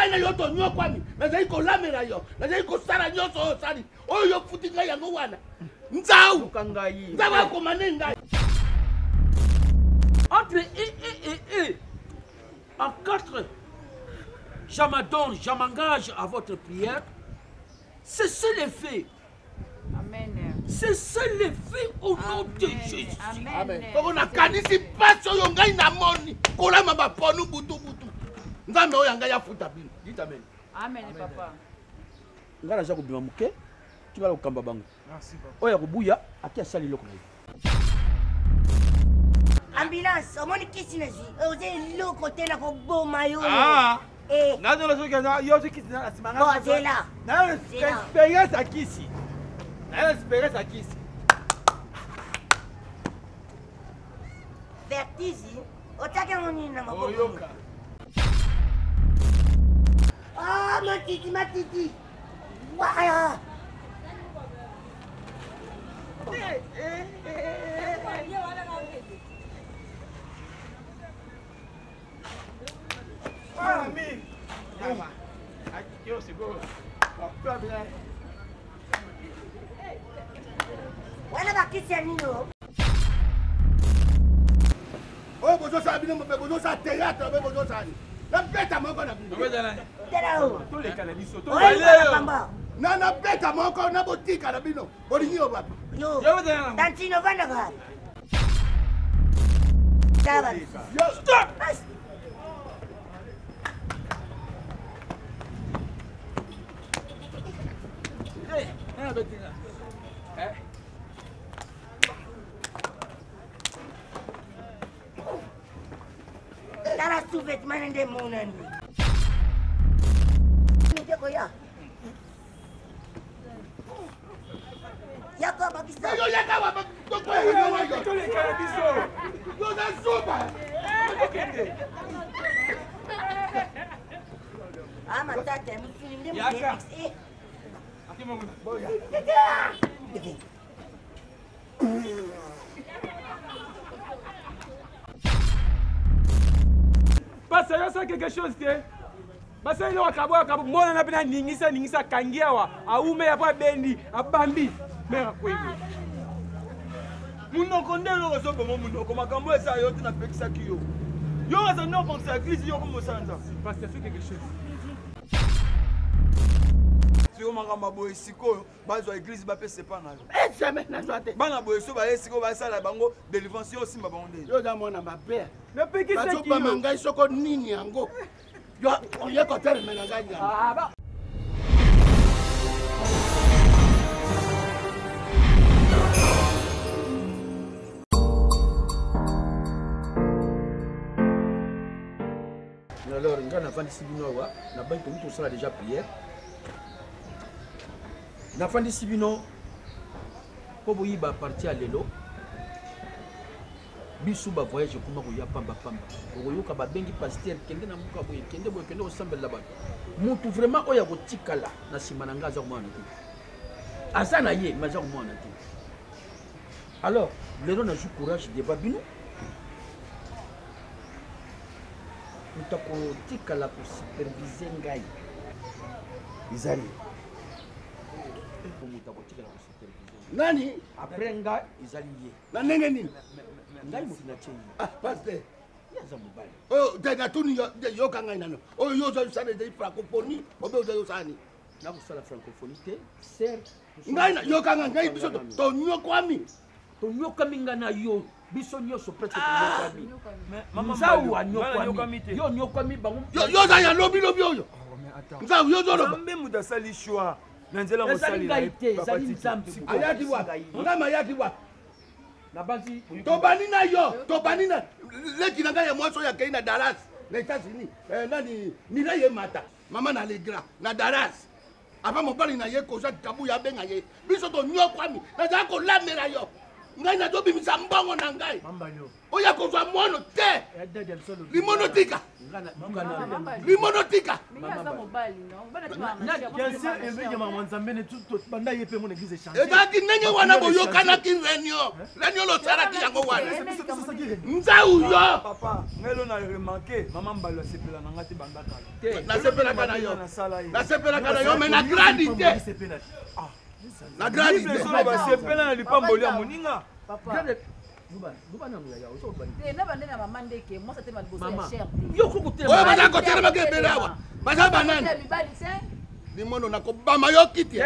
Ngai na yo tonyokwami, nazali kolamela yo, nazali kosala nyonso oyo osali, oyo yo futi ngai yango wana. Nzau nzau akomane ngai. Entre E, E et E, en 4, je m'adonne, je m'engage à votre prière. Cessez les faits. Amen. Cessez les faits au nom de Jésus. Amen. Koko nakanisi mpasi oyo ngai namoni kolama baponu butu butu. Nzambe oyo ya ngai afuta bino. Dites amen. Amen, papa. Ngai naza kobima moke, tikala kokamba bango. Oyo ya kobuya ake asali eloko na ye. Ambulance, omoni kisi na zwi. Oza eloko te na koboma yo. Ah. Eh. Nazo soki yo soki kisi na sima nga. Zela. Na experience ya kisi. Na experience ya kisi. Vertige, otiaki yango nini na maboko? Oyoka. Ah, matiti, matiti. Waya. Wana bakisi ya nini o? Oyo bozosala bino mpe bozosala théâtre mpe bozosala nini? Nabeta moko na bino. Tala o. Toleka na biso. Toleka. Na nabeta moko na botika na bino. Bolingi yo wapi? Yo. Tantino vandaka. Tala. Stop. Hey, hey, hey. Tala sous-vêtement nde emonani. Mite koya. Yaka bakisa. Yo yaka wa ba tolekana biso. Yo za zoba. Tokende. Ah matata musuni nde Yaka. Eh. Boya. Pasa yo sa quelque chose te. Basali eloko akabo akabo mona na mpe naningisa ningisa akangi awa awumela mpo abendi abambi mere akwei munoko nde eloko ezoboma munoko makambo eza yo te napekisaki yo yo aza nde obongisa eglise yo komosala nzambe. Pasteur fait quelque chose. Sikoyo makambo ya boye sikoyo bazwa eglise bapesa epa na yo. Eh, jamais nazwa te. Bana boye so baye sikoyo basala bango delivrance yo osimba bango nde. Yo oza mwana mabe. Napekisaki yo. Bazobama ngai soko nini yango. Yo oye kotelemela ngai nyama. Ah, ba. Alors ngai nafandisi bino awa na banki tomi tosala déjà prière. Nafandisi bino mpo boyiba parti ya lelo biso ba voyage ekoma koya pamba pamba okoyoka babengi pasteur kende na mboka boye kende boye kende kosambelela bato mutu vraiment oyo akotikala na nsima na ngai aza komwana te aza na ye mais aza komwana te alors lelo nazwi courage deba bino moto akotikala kosupervise ngai ezali moto akotikala kosupervise nani après ngai ezali ye na ndenge nini ngai moto natie ye ah pasteur ye aza mobali oyo te natuni yoka ngai nano oyo yo ozali osala ezali francophonie obe ozali osala nini nakosala francophonie te ser ngai yoka ngai ngai biso tonyokwami tonyokwami ngai na yo biso nyonso presque tonyokwami nzau anyokwami yo onyokwami bango yo oza ya lobi lobi oyo nzau yo ozoloba nzambe moto asali choix na nzela ezali ngai te ezali nzambe ayaki wapi nzambe ayaki wapi nabanzi tobandi na yo tobandi na leki na ngai ya mwasi oyo akei na Dallas na États-Unis eh, nani Mireille Mata mama na Allegra na Dallas avant mobali na ye Kozak Kabuya abenga ye biso tonyokwami nazala kolamela yo. Ngai nazobimisa mbongo na ngai. Oya kozwa mwana te. Limono tika. Limono tika. Ezalaki ndenge wana boyokanaki réunion. Réunion losalaki yango wana. Nzau yo. Papa, ngai lo na remarqué mama Mbalo asepela na ngai te banda kala. Nasepelaka na yo. Nasepelaka na yo mais na grandi te. Na grandi te. Basepela na lipamboli ya moninga. Papa. Oyo baza kotelemaka ebele awa baza banani? Limono nakobama yo kiti,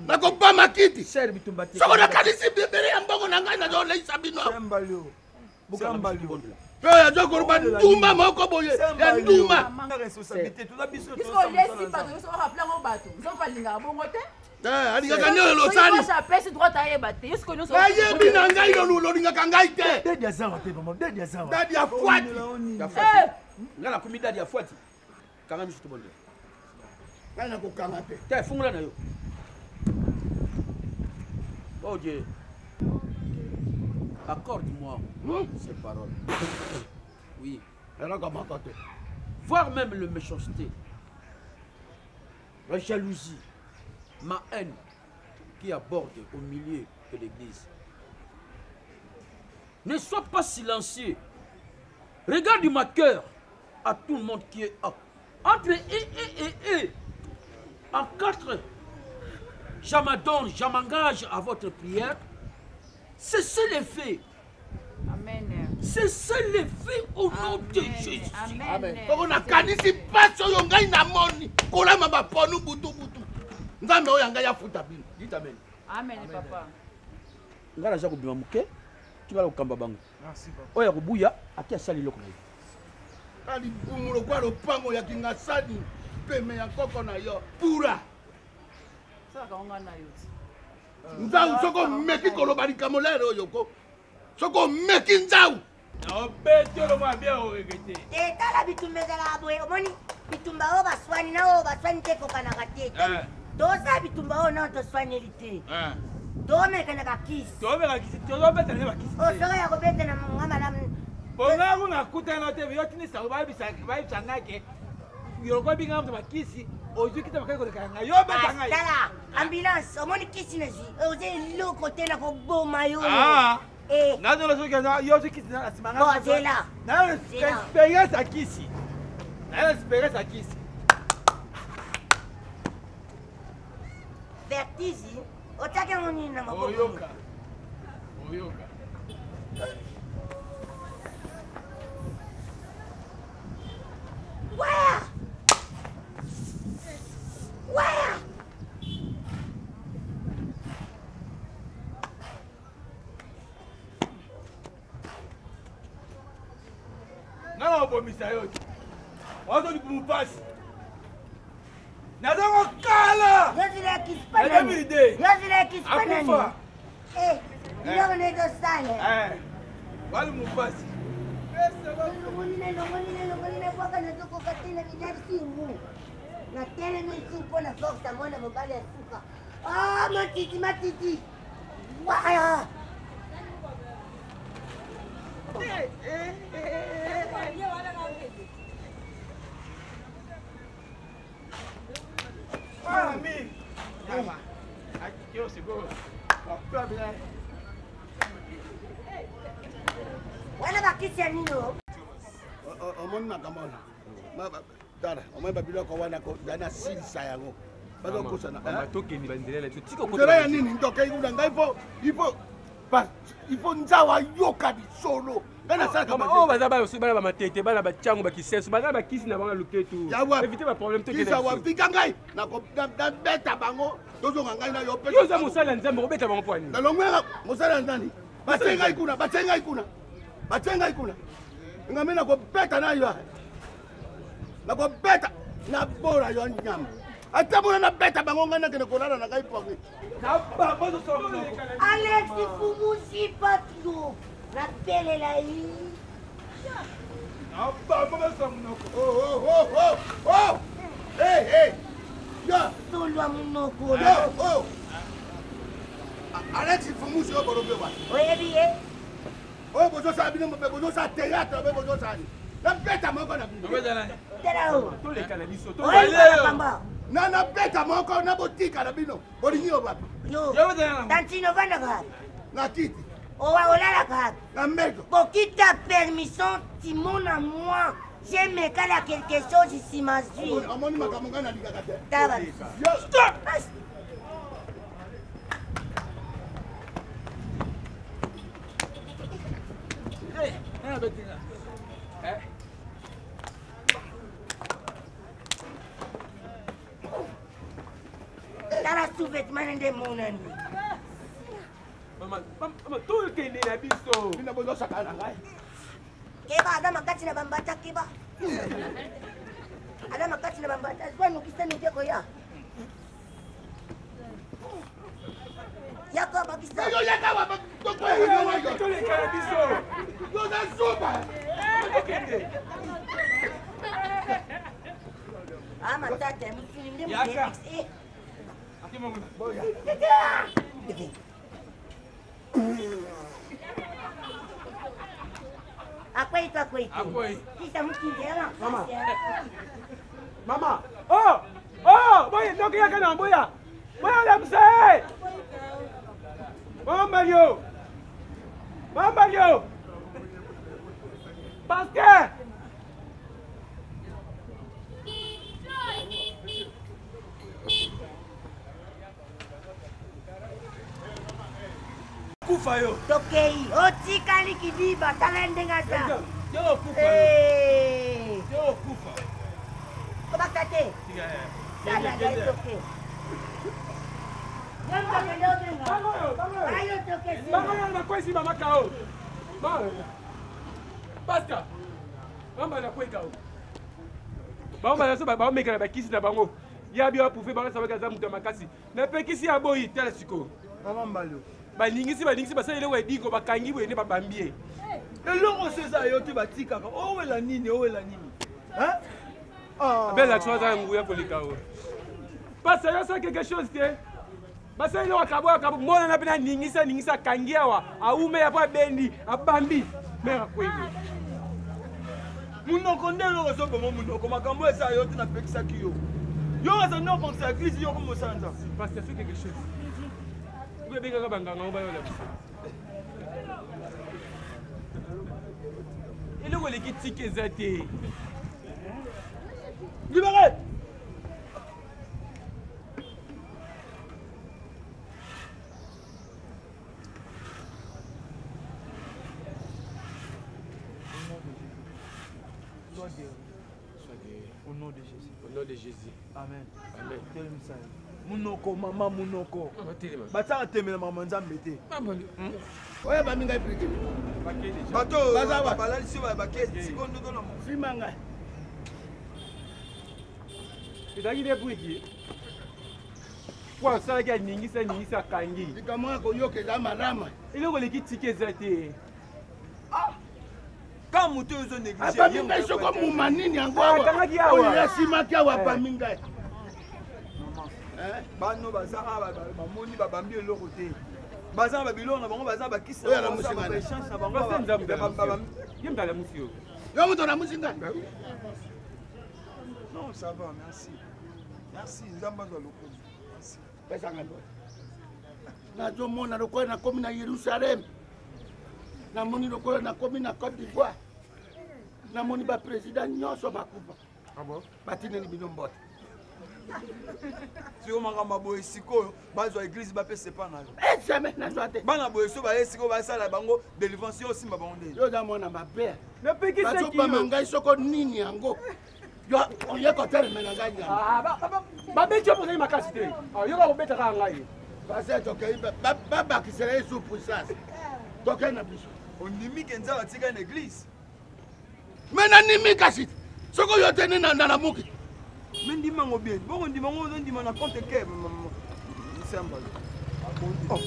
nakobama kiti soko nakanisi ebele ya mbongo na ngai nazoleisa bino mpe oyo aza koloba ndumba moko boye ya ndumba. Alingaka nde losali nayebi na ngai lolingaka ngai te. Dadi azawa te, mama. Dadi azawa. Dadi ya fwati. Ngai nakomi dadi ya fwati. Kanga miso tobondela. Ngai nakokanga te. Te, fungola na yo. Oh Dieu, accorde-moi ces paroles. Oui. Eloko te. Voir même le méchanceté, la jalousie, ma haine qui aborde au milieu de l'église. Ne sois pas silencieux. Regarde ma cœur à tout le monde qui est up. Entre et, et, et, et. En quatre, je m'adonne, je m'engage à votre prière. Cessez les faits. Amen. Cessez les faits au nom de Jésus. Amen. Soko nakanisi mpasi oyo ngai namoni kolama baponu butu butu, Nzambe oyo ya ngai afuta bino. Dites amen. Amen, papa. Ngai naza kobima moke, tikala kokamba bango. Oyo ya kobuya ake asali eloko na ye. Ka libumu lokwa lopango ya kingasani peme ya nkoko na yo pura. Salaka ngo ngai na yo ti. Nzau soko omeki koloba likambo lere oyo ko soko omeki nzau. Obetelo mwa bien oregete. Te, tala, bitumba ezalaka boye. Omoni bitumba oyo baswani na oyo baswani te ekokanaka te. Tosala bitumba oyo nano toswaneli te, tomeka na bakisi. Tobeka kisi, tozobeta nde bakisi. Oyo soki ya kobeta na nga malamu. Bonga kuna akutana te, yo tindi sango bayebisa ngai ke yoko binga moto bakisi ozwi kita bakaki koleka ngai, yo beta ngai. Tala ambulance, omoni kisi nazwi, oza eloko te, na koboma yo. Ah. Eh. Nazola soki yo ozwi kisi na nsima. Bon, zela. Nayo Zela. expérience ya kisi, nayo expérience ya kisi. Vertige otiaki yango nini na maboko? Oyoka, oyoka. Waya waya. Nga na obomisa yo te, wazo libumu pasi, naza kokala. Yozela kisi pa Na nani? 2002. Yozela kisi pa nani? Akufa. Eh, biloko nde ezosala. Eh, walimu pasi. Elongoli, elongoli, elongoli, nabwaka, nazokoka te na minalisi natelemi su mpo na force ya mwana mobali ya suka. Ah, matiti, matiti, waya. Mwana mingi yo sikoyo. Wana bakisi ya nini o? Omoni makambo wana. Tala, omoni babiloko wana nasilisa yango, bazokosana. Mama, tokende banzela na biso, tika. Nzela ya nini? Ntokei kuna ngai mpo il faut nzau ayoka lisolo ngai nasalaka. Mama, oyo baza bana mosusu, bana bamatete, bana batiango, bakisenso, baza bakisi na bango ya luketu. Ya wapi? Évite baproblème, tokende. Kisa Biso. wafika ngai nabeta bango, tozonga ngai na yo mpe. Yo oza mosali ya Nzambe, okobeta bango mpo ya nini? Nalongwela mosali ya nani? Batie ngai kuna, batie ngai kuna, batie ngai kuna, ngami nakobeta na yo, nakobeta nabola yo nyama ata mona nabeta bango. Ngai nakende kolala na ngai pongi. Alex Fumusi Patlo nabelela ye. Oh, oh, oh, oh, oh. Hey, hey. Yo. Tolwa monoko. Yo, oh. Alex Fumusi oyo bolobi wapi? Oyebi ye? Oyo bozosala bino mobe bozosala théâtre obe bozosala nini? Nabeta moko na bino. Tala oyo. Toleka na biso. Toleka. Na nabeta moko na botika na bino. Bolingi yo wapi? Yo. Tantino ovandaka wapi? Na kiti. Owa olalaka wapi? Na mbeto. Bokita permission timona moi. J'ai mekala quelque chose nsima zwi. Omoni makambo ngai nalingaka te. Tala. Stop! Tala sous-vêtement nde emonani. Mama, mama, tokende na biso. Bino bozosakana na ngai. Keba aza makasi na bambata keba. Aza makasi na bambata zwa nokisa noki koya. Yaka bakisa. Yo yaka wa toleka na biso. Yoza zoba. Tokende. Ah matata musuni nde Yaka. Eh. Boya. Akwei to akwei te. Akwei. Kisa mokili ya Mama. makasi. Mama. Oh! Oh! Boye noki yaka na boya. Boya lamusa ye. Mama Mario. Mama Mario. Pasteur. Kufa yo. Tokei otikali kidiba tala ndenge aza. Yo kufa yo. Eh. Yo kufa. Kobakisa te. Sala ngai toke. Ayo toke. Bango oyo bakwesi mama kao. Pasteur. Mama na kweka o. Bango bazo baomekana bakisi na bango. Ya bio aprouve bango sabaki aza moto ya makasi. Napekisi ya boyi tala sikoyo. Mama Mbalio. Baningisi baningisi basali eloko ya dingo bakangi boye nde babambi ye. Eloko so eza yo te batikaka. Owela nini owela nini? Hein? Ah. Belle action aza na nguya koleka oyo. Pasa yo asala quelque chose te. Basali eloko akabo akabo mona na mpe naningisi aningisi akangi awa awumela mpo abendi abambi mere akwei boye. Munoko nde eloko ezoboma munoko makambo eza yo te napekisaki yo. Yo oza nde obongisa eglise yo komosala nzambe. Pasteur fais quelque chose. Ebengaka banganga ngo bayola biso. Eloko eleki tika eza te. Libéré! Sois guéri. Sois guéri. Au nom de Jésus. Au nom de Jésus. Amen. Amen. Telemisa ye. Munoko mama munoko. Batiaka temela mama nzambe te. Oyo bami ngai prikili. Bato Baza wapi? balalisi oyo bake sikoyo ndoto na Sima ngai. Ezalaki nde briki. Po asalaki aningisi aningisi akangi. Likambo ya koyoka eza malamu. Eloko eleki tika eza te. Ka moto oyo ozo néglige Abami ngai soko muma nini yango awa. Akangaki awa. Oyo asimaki awa abami ngai. Bano baza awa bamoni babambi eloko te. Baza na babiloko na bango baza na bakisi Oyo alamusi ngai. baechange na bango Pasteur Nzambe ye moto alamusi yo. Yo moto alamusi ngai. Non, ça va, merci. Merci, Nzambe azwa lokumu. Merci. Pesa ngai boye. Nazomona lokola nakomi na Yerusalem. Namoni lokola nakomi na Côte d'Ivoire. Namoni ba président nyonso bakufa. Ah bon? Batindeli bino mbote. Sikoyo makambo ya boye sikoyo bazwa église bapesa epa na yo. Eh, jamais nazwa te. Bana boye so baye sikoyo basala bango délivrance yo osimba bango nde. Yo oza mwana mabe. Napekisaki yo. Bazobama ngai soko nini yango. Yo oye kotelemela ngai nyama. Ah, babeti yo mpo ozali makasi te. Ah, yo kaka kobeta kaka ngai. Pasteur tokei babakisela ye sous puissance. Tokei na biso. Ondimi ke Nzambe atikali na église? Me nandimi kasi soki oyo te nde nalamuki. Me ndima yango bien. Bongo ndima yango ozondima na compte ke Nsemba. Oh.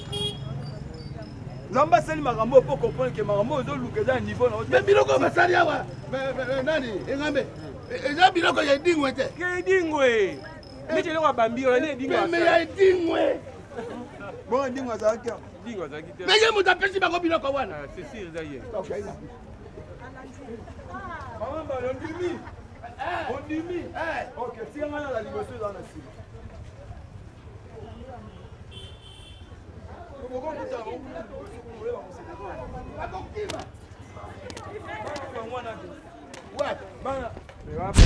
Nzambe asali makambo oyo mpo comprendre ke makambo oyo ozoluka eza na niveau na yo te. Me biloko basali awa nani engambe eza biloko ya edingwe te. Ke edingwe. Neti eloko abambi oyo nde edingwe. Pembe ya edingwe. Bongo ndingo azalaki awa. Ndingo azalaki te. Mais ye moto apesi bango biloko wana. Ah, c'est sûr eza ye. Mama Mbala, ondimi? Ondimi? Ok, tika ngai nala liboso eza na nsima. Bakokima. Bana. Wapi? Bana. Wapi?